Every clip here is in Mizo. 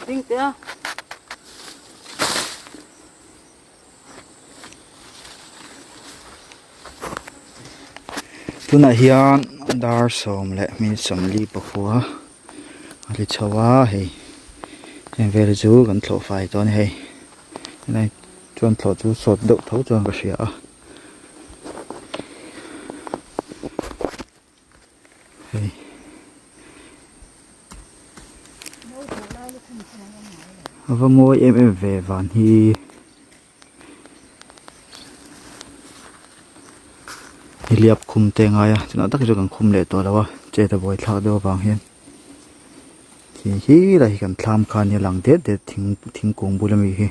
Ding teh a. Tunah hian dar sawm leh minute sawmli pakhua a ri chho a hei heng vel hi chu kan thlawh fai tawh a ni hei helai chuan thlawh chu sawt deuh tho chuan ka hria a. Hei. A va mawi em em ve van hi. Nihliap khum te ngai a chutah tak hi chu kan khum leh tawh lo a chet a buai thlak deuh avang hian khi khi lai hi kan thlam kha nia lang det det thing thingkung bul ami hi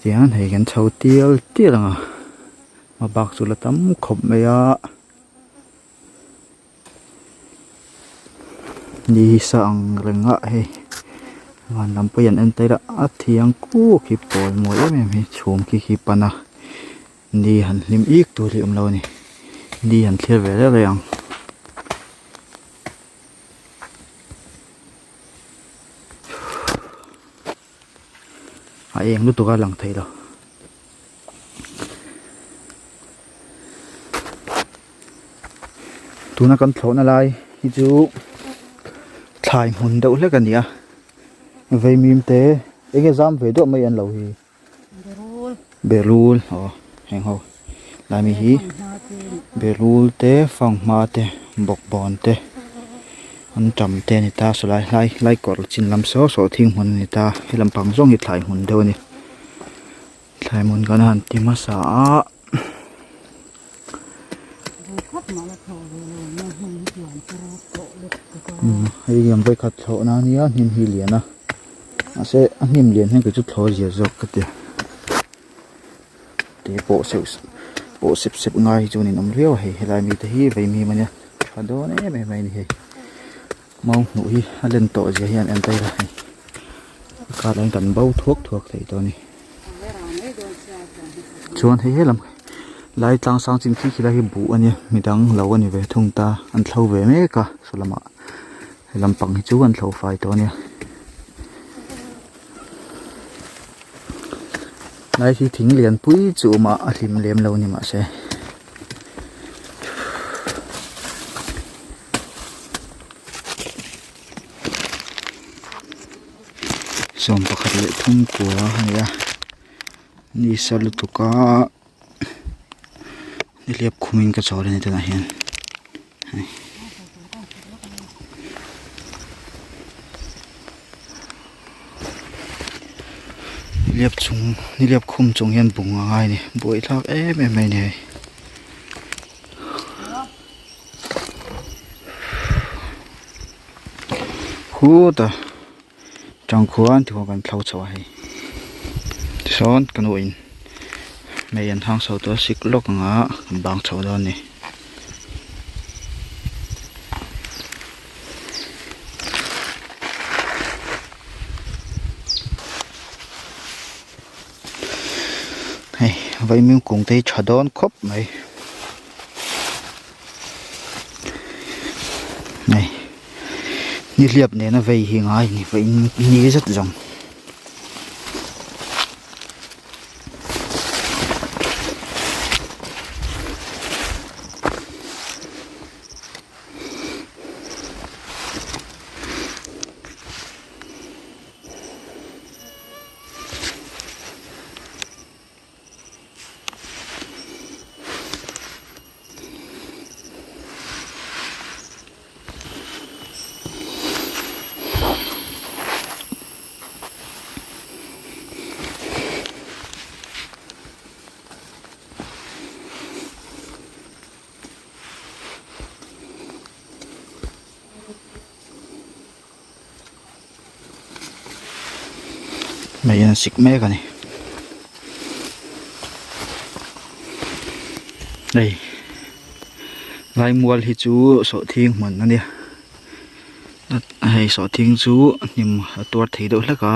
tihian hei kan chho tial tial ang a hma bak chu la tam khawp mai a. Ni hi sa ang reng a hei van lam pawh hi an en ta ila a thiang kuk hi pawl mawi em em hi chhum khi khi pan a ni han hlim ik tur hi a awm lo a ni ni han thlir ve reuh reuh ang. A eng lutuk a lang thei lo. Tuna kan thlawhna lai hi chu thlai hmun deuh hlek a ni a vaimim te eng nge zam ve duah mai an lo hi berul aw heng ho lai mi hi berul te fanghma te bawkbawn te an tam te a ni ta sawlai lai lai kawr chin lam saw saw thing hmun a ni ta he lampang zawng hi thlai hmun deuh a ni. Thlai hmun kan han ti hmasa a. Hei hian vawikhat thlawh na ania hnim hi lian a mahse a hnim lian hian kei chu thlawh zia zawk ka ti te pawh seuh pawh sep sep ngai hi chu an inawm riau a hei helai mi te hi vei mim ania tha dawn em em mai a ni hei. Mau hnuh hi a len tawh zia hian en ta ila hei a kar ah hian kan bo thuak thuak thei tawh a ni chuan hei helam lai tlang sang chin khi khi lai hi buh a nia midang lo a ni ve thung ta an thlo ve mek a saw lamah he lampang hi chu an thlo fai tawh a nia lai hi thing lian pui chu awm a a hlim lem lo ni mahse. Sawm pakhat leh thum kua a ni a ni sa lutuk a nihliap khumin ka chawl a ni tunah hian hei. Nihliap chung nihliap khum chung hian bung a ngai a ni buaithlak em em mai a ni hei. Khuta tang khuan tichuan kan thlo chho a hei tisawn ka nu in mei an hang chho tawh a sik lawk ang a kan bang chho dawn a ni. Hei vaimim kung te hi tha dawn khawp mai hei nihliap nena vei hi ngai ni vawiin ni zet zawng. Mei an sik mek a ni hei laimual hi chu sawhthing hman a nia hei sawhthing chu hnim a tuar thei deuh hlek a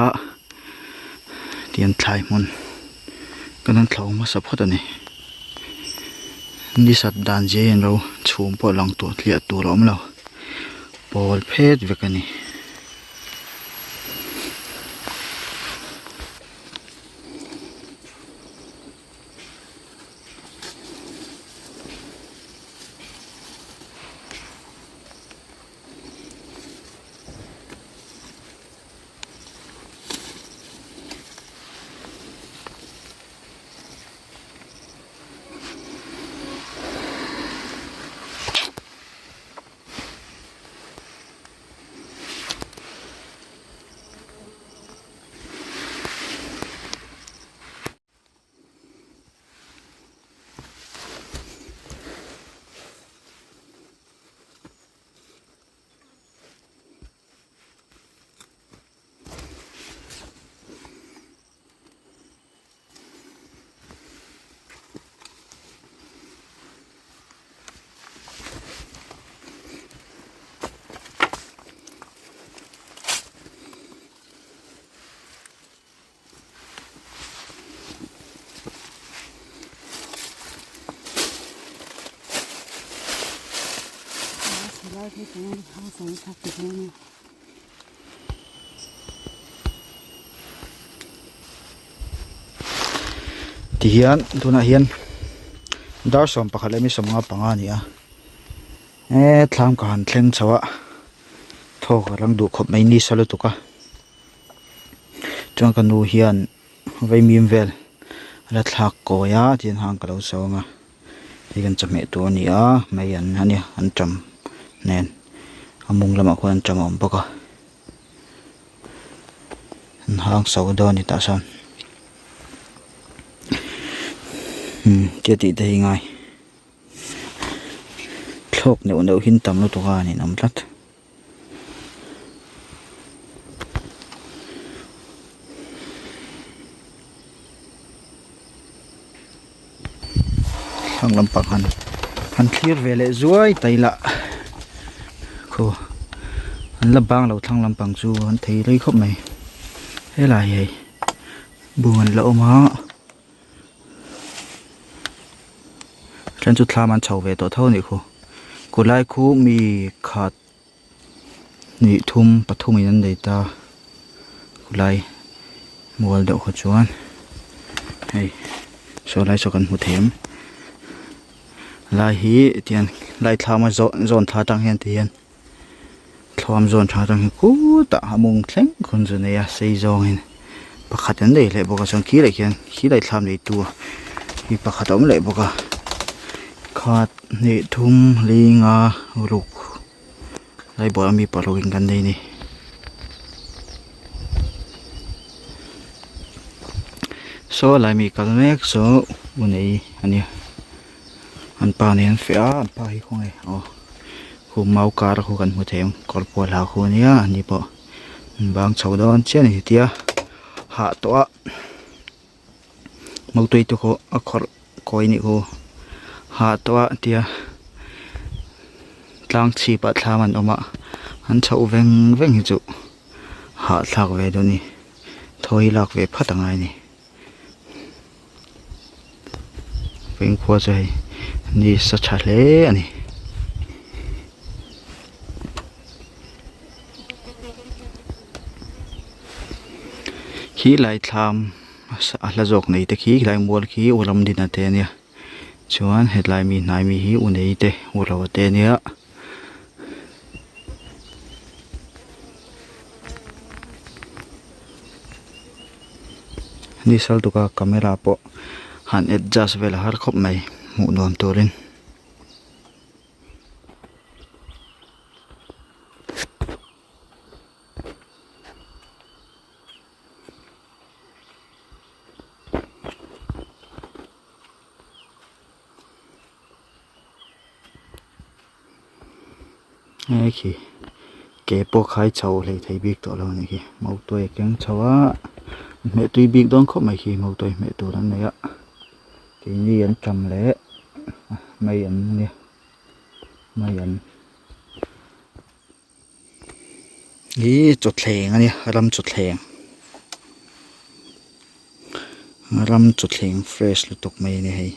tian thlai hmun kan han thlo hmasa phawt a ni ni sat dan zia hian ro chhum pawh lang tawh hliah tur a awm lo pawl phet vek a ni. Tihian tunah hian dar 11 leh mi 15 a ni a he thlam ka han thleng chho a thawk a rang duh khawp mai nisa lutuk a chuan ka nu hian vaimim vel a la thlak kawi a tihian hang ka lo sawm a hei kan chawhmeh tur a ni a mei an a nia an ṭam nen a mawng lamah khuan an ṭam a awm bawk a an hang so dawn a ni tah sawn umm thil tih te hi ngai thlawk neuh neuh hi an tam lutuk a an inawm tlat. Thlang lampang han han thlir ve leh zuai ta ila khaw an la bang lo thlang lampang chu an thei rei khawp mai helai hi hei bung an la awm a then chu thlam an chho ve tawh tho a nih khu kulai khu mi khat hnih thum pathum in an nei ta khulai mual deuh kha chuan hei saw lai saw kan hmu thei ang lai hi tian lai thlam a zawn zawn thla atang hian ti hian thlam zawn tha atang hian khutah a mawng thleng khawn chu nei a sei zawng in pakhat an nei leh bawk a chuan khi leh khian khi lai thlam nei tu hi pakhat a awm leh bawk a khat hnih thum li nga ruk lai bulah mi paruk in kan nei a ni. Saw lai mi kal mek saw u nei a nia an pa nen an feh a an pa hi khawnge aw khu mau kar khu kan hmu thei ang kawr pawl ha khu a nia a ni pawh an bang chho dawn chiah a ni tia hah tawh a. Mawtui te pawh a khawrh kawi anih hu hah tawh a tia tlang chhip ah thlam an awm a an chhoh veng veng hi chu hahthlak ve dawn a ni thaw hi lak ve phat angai a ni vengkhua chu hei ni sa tha hle a ni. Khi lai thlam a hla zawk nei te khi khilai mual khi u ram din a te a nia chuan hetlai mi hnai mi hi u nei te u ro te a nia. Ni sal tuk a camera pawh han adjust vel a har khawp mai hmuh nuam turin. Hei khi ke pawh khai chho hlei thei bik tawh lo a nih khi mautuai a keng chho a hmeh tui bik dawn khawp mai khi mautuai hmeh tur an nei a keini an tam leh mai an nia mai an. Hi chawthleng a nia ram chawthleng ram chawthleng fresh lutuk mai a ni hei.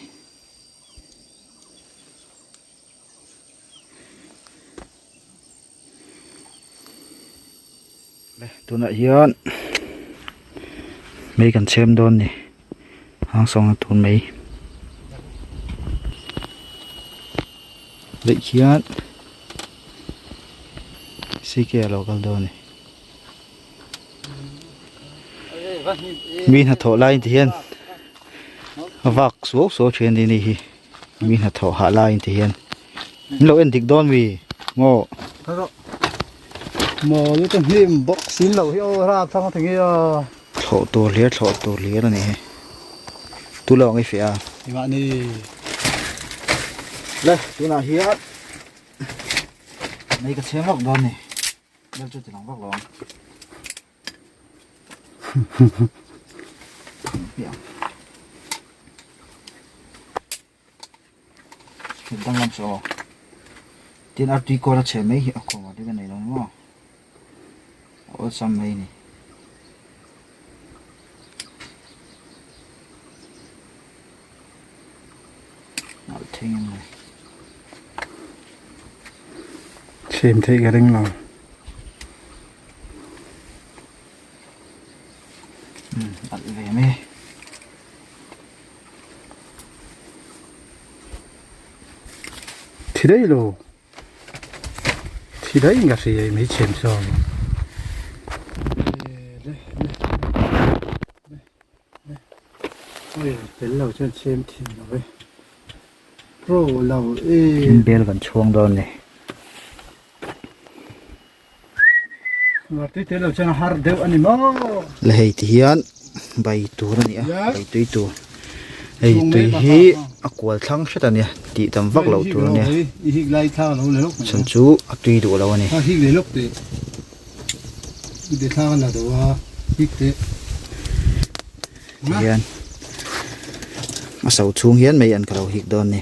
Tunah hian mei kan chhem dawn a ni hang sawng tur mai leh khian ck a lo kal dawn a ni mi hnathawh lai te hian a vak suau suau thin a ni hi mi hnathawh hah lai te hian min lo en dik dawn mi maw. Maw lu te hnim bawk sin lo hi aw rap thang thei nge a. Thlawh tur hlir thlawh tur hlir a ni hi. Tu lo ang i fiah a. Engah ni. Le tunah hian mei ka chhem vak dawn ni. Bel chu ti lang vak lo ang. Danglam saw tin artui kawl a chhe mai hi a kawng ah te ka nei lo maw a awlsam mai a ni. Alh thei em mai. Chhem theih ka ring lo. Alh ve mai. Thi daih lo. Thi daih in ka hria mai chhem sawn. Oi tel lo chuan chhem thin lo e. Pro lo e. Bel kan chhuang dawn ni. Tui tel lo chuan a har deuh a ni maw. La hei ti hian bai tur a ni a bai tui tur hei tui hi a kual thlang hret a nia tih tam vak loh tur a nia chhan chu a tui duh lo a ni. Ti hian a so chhung hian mei an ka lo hik dawn a ni.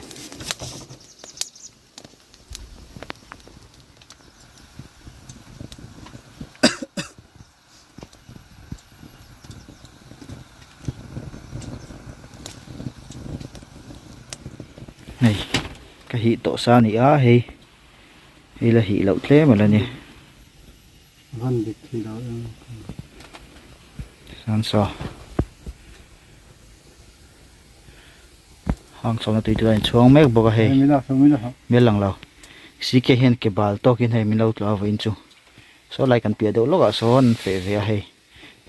Hei ka hih tawh sa a ni a hei hei la hih loh tlem a la ni. Sansa. Hang chhawmna tui tur a inchhuang mek bawk a hei hmel lang lo CK hian ke bal tawkin hei min lo tlawh a vawiin chu saw lai kan piah deuh lawkah sawn an feh ve a hei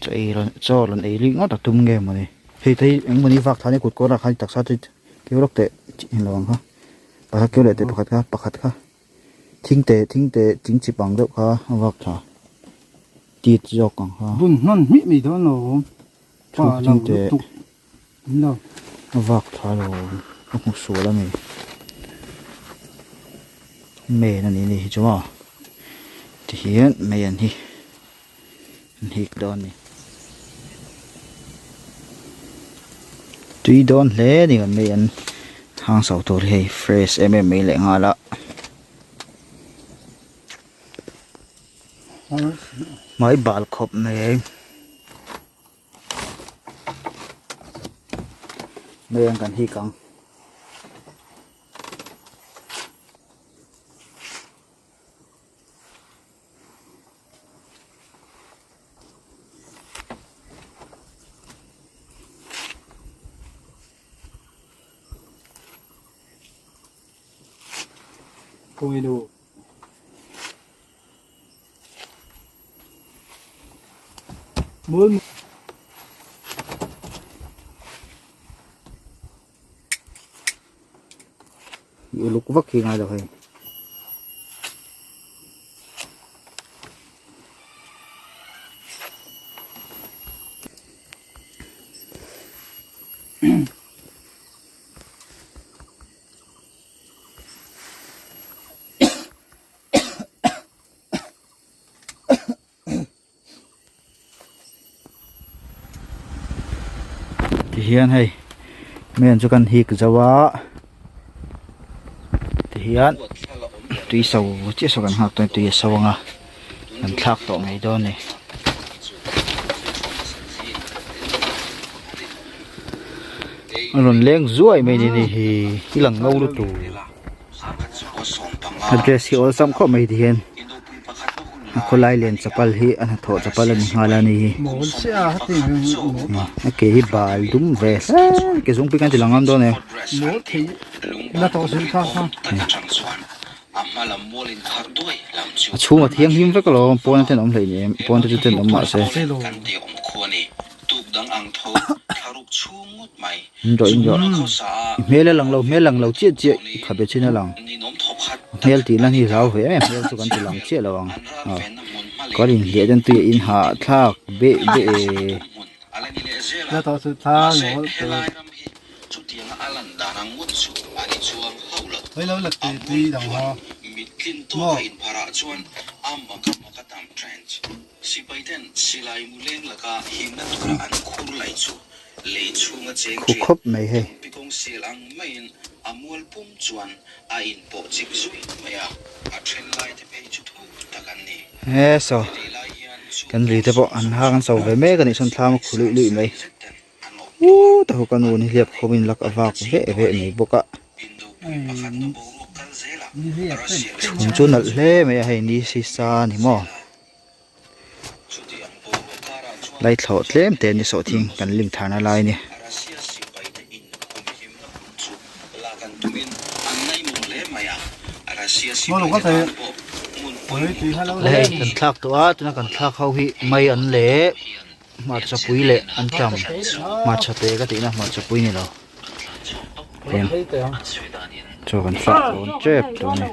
chaw ei rawn chaw rawn ei ringawt a tum nge mawni hei te hi engmawni vak thlan hi kut kawrah khan taksa chu keu lawk teh englo ang kha pakhat keu leh teh pakhat kha pakhat kha thing te thing te ching chip ang deuh kha a vak thla tit zawk ang kha. Bun hman hmih mai dawn lo pa lo lutuk. A vak tha lo a hmu sual a ni men a ni ni hi chu maw tihian mei an hi an hik dawn a ni tui dawn hle a ni kan mei an hang chho tur hi hei fresh em em mai leh nghal a hmai bal khawp mai. Mei ang kan hik ang. Kawnginu. Mul Uluk vak hi ngai lo hei. Tihian hei men chu kan hik zo a tihian tui so chiah saw kan nghak dawn tui a so anga kan thlak tawh mai dawn a ni. A rawn leng zuai mai ni ni hi i lang ngo lutuk. A dress hi awlsam khawp mai ti hian a khawlai len chapal hi a hnathawh chapal a ni nghal a ni hi a ke hi bal dum ve hle ke zungpui kan ti lang ngam dawn em. A chhungah thianghlim vek alawm pawn a ten awm hleinem pawn te chu ten awm mahse. Inrawh inrawh i hmel a lang lo hmel lang lo chiah chiah i khabe chin a lang hmel tih lan hi hlau ve em em hmel chu kan ti lang chiah lo ang aw kawr inhliah ten tui a in hah thlak beh beh e. Khu khawp mai hei. He saw kan ri te pawh an hang an so ve mek a nih chuan thlam a khu luih luih mai. Uuh ta ho ka nu ni hliap khawm in lak a vak veh veh mai bawk a. Chhum chu nalh hle mai a hei ni sisa a ni maw lai thlawh tlem te ni sawhthing kan lim tharna lai a ni. Hei kan thlak tawh a tuna kan thlak ho hi mai an leh hmarcha pui leh an tam hmarcha te ka tihna hmarcha pui ni lo eng chaw kan fah dawn tep tawh a ni.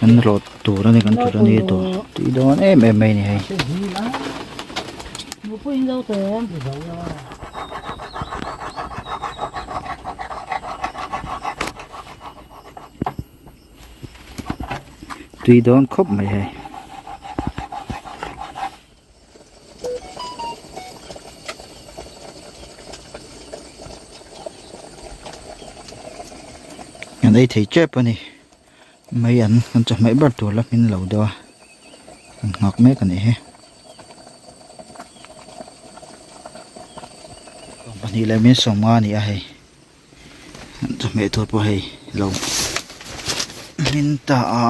Kan rawt tur a ni kan tur a ni tawh tui dawn em em mai a ni hei. Tui dawn khawp mai hei. An ei thei tep a ni mai an kan chawhmeh ber tur la hmin lo deuh a an nghak mek a nih hi pahnih leh min sawm nga a ni a hei. Chawhmeh tur pawh hei lo hmin ta a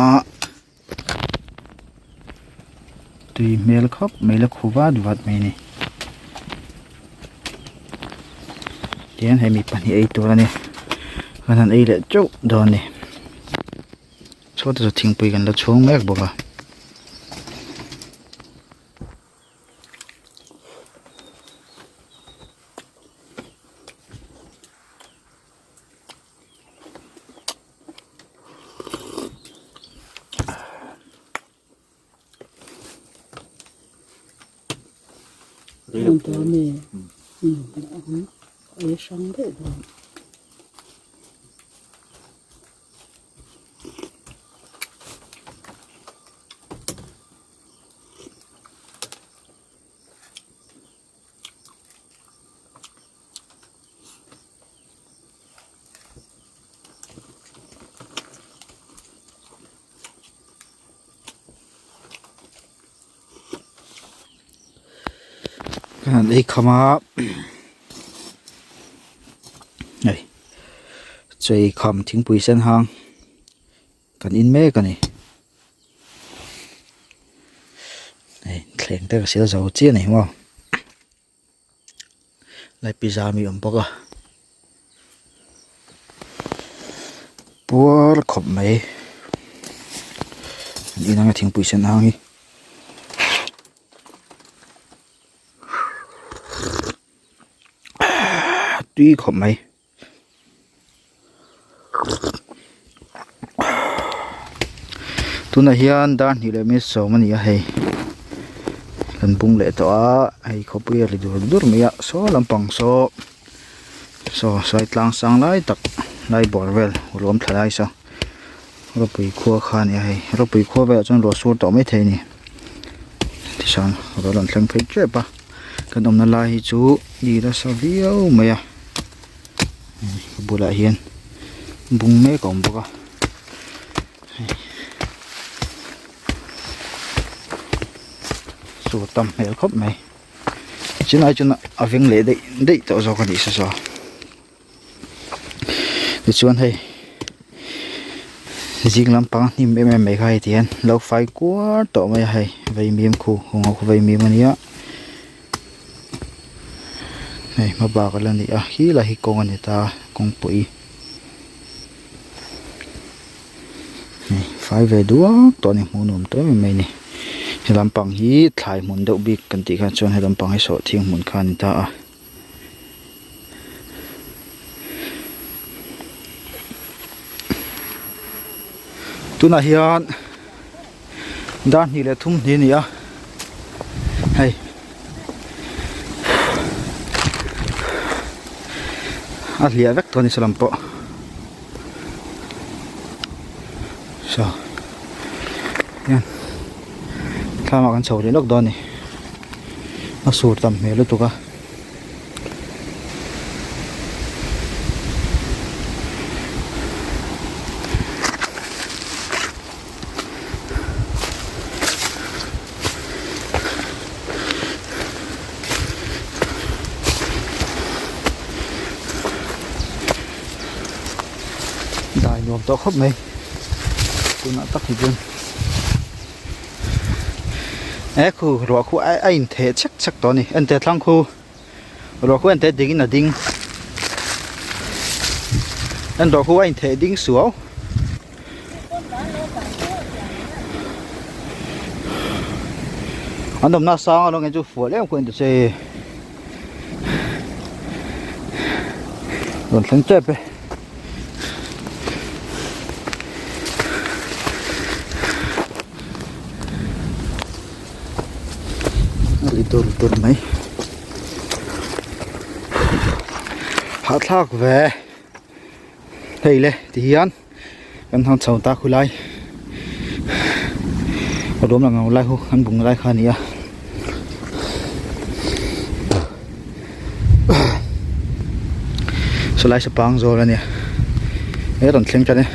tui hmel khawp mai la khu vat vat mai a ni tihian hei mi pahnih ei tur a ni kan han ei leh teuh dawn a ni chhuat ah chuan thingpui kan la chhung mek bawk a. Kan ei kham a hei chaw ei kham thingpui sen hang kan in mek a ni. Hei thleng te ka sil zo chiah a ni maw lai pizza mi awm bawk a puar khawp mai an in anga thingpui sen hang hi. Tui khawp mai. Tunah hian dar hnih leh minute sawm a ni a hei kan bung leh tawh a hei khawpui a ri dur dur mai a saw lampang saw saw sai tlang sang lai tak lai bawr vel ruam thla lai saw rawpui khua kha a ni a hei rawpui khua velah chuan ruah sur tawh maithei a ni tichuan a rawn thleng phei tep a kan awmna lai hi chu ni nasa viau mai a. A bulah hian bung mek a awm bawk a hei sur tam hmel khawp mai chinai chuan a veng leh daih daih tawh zawk a nih sa saw tichuan hei zing lampang hnim em em mai kha hei ti hian lo fai kuar tawh mai a hei vaimim khu hung ho khu vaimim a nia. Hei hma bak ala ni a khi lai hi kawng a ni ta kawngpui hei fai ve duak tawh a ni hmuh nuam tawh em em mai a ni he lampang hi thlai hmun deuh bik kan tih khan chuan he lampang hi sawhthing hmun kha a ni ta a. Tunah hian dar hnih leh thum hnih a ni a hei a hliah vek tawh a ni saw lam pawh saw hian thlamah kan chho leh lawk dawn a ni a sur tam hmel lutuk a. nuam tawh khawp mai tunah tak hi chuan he khu ruah khu a in theh chhek chhek tawh a ni enteh thlang khu ruah khu enteh ding in a ding en ruah khu a in theh ding suau. An awmna sang alawng hi chu fual em khuan ta che rawn thleng tep e. A ri dur dur mai hahthlak ve hei le ti hian kan hang chho ta khulai ruam lang ang lai hu an bung lai kha a ni a sawlai sapang zawl a nia he rawn thleng tan e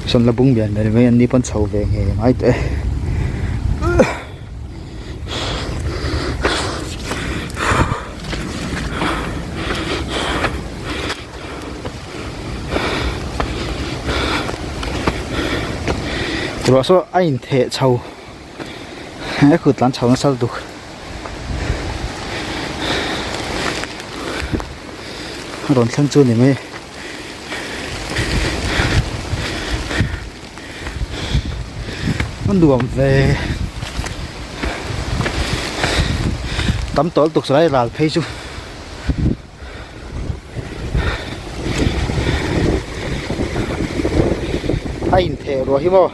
sawn la bung bian mai mai an ni pawn chho ve ngei ngai tawh e. Ruah saw a in theh chho he kut tlan chho nasa lutuk a rawn thleng chu a ni mai a nuam ve tam tawh lutuk saw lai ral phei chu. A intheh ruah hi maw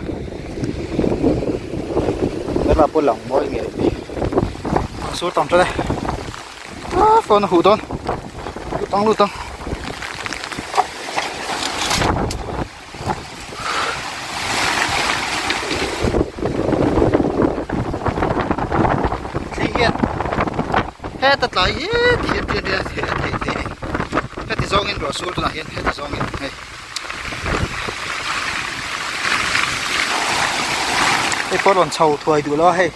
helai pawh lang mawi ngei mai a sur tam tan e ah phone a huh dawn lut ang lut ang. Thli hian heta tlai hi ti hian tian tian a theh a theih theih a ni heti zawngin ruah sur tunah hian heti zawngin hei hei pawh rawn chho thuai duh lo a hei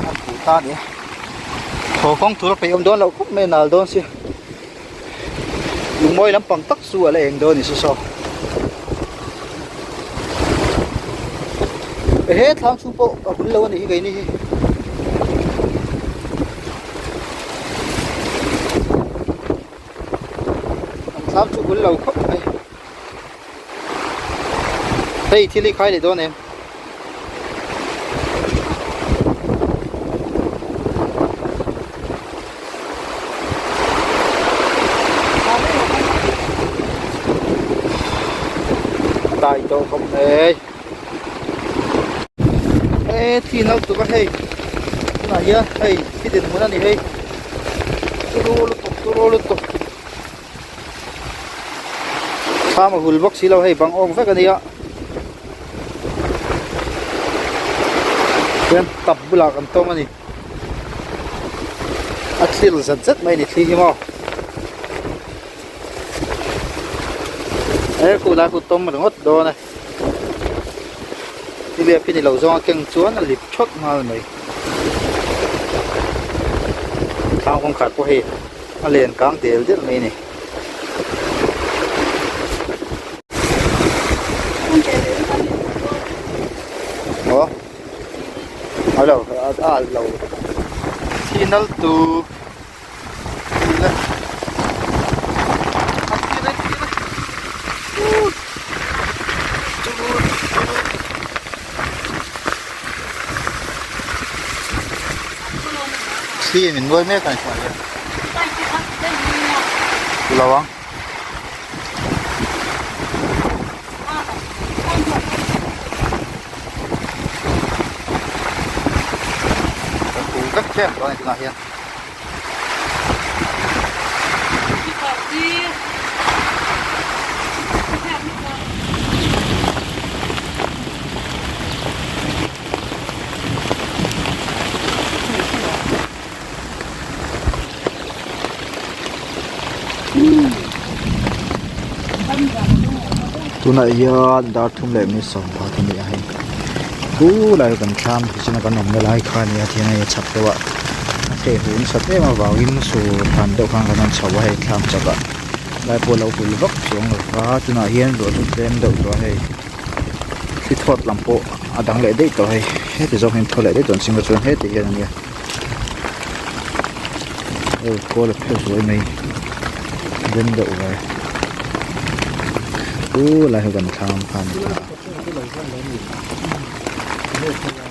an phu ta a ni a thaw kawng tur a peih awm dawn loh khawp mai a nal dawn sia lungmawi lampang tak chu a la eng dawn a ni saw saw ehe thlam chhung pawh a hul lo a nih hi keini hi. An thlam chu hul lo khawp mai hei thil hi khai leh dawn em. Tai tawh khawp mai e thi no tuk a hei tunah hian hei thi dinhmun a ni hei turu lutuk turu lutuk thlam a hul bawk si lo hei bang awk vek a nia chuan tap bulah kan tawm a ni a thlir zat zat mai a ni thli hi maw he khu lai khu tawm ringawt dawn e niliap hi ni lo zawng a keng chuan a lip thawt nghal mai thlang kawngkhar pawh hei a len kang del del mai a ni. Aw alo a alh lo thi nal tu Thli min nuai mek a ni chuan hian lo ang. Kan hu vek ṭep dawn a ni tunah hian. Tunah hian dar thum leh mi sawmpakhat a ni a hei khulai kan thlam tichuan kan awmna lai kha a ni a tihian hei a chhak deuh ah a thei huh nasat em avangin sur han deuh khan kan rawn chho a hei thlam chak ah. Lai pawh a lo hul vak chuang lo va tunah hian ruah chu tlem deuh tawh a hei thli thawt lam pawh a dang leh daih tawh a hei heti zawng hian thaw leh daih tawh an chhing chuan heti hian a nia aw kawl a phe zuai mai den deuh ve u lai hi kan thlam kha a ni ta.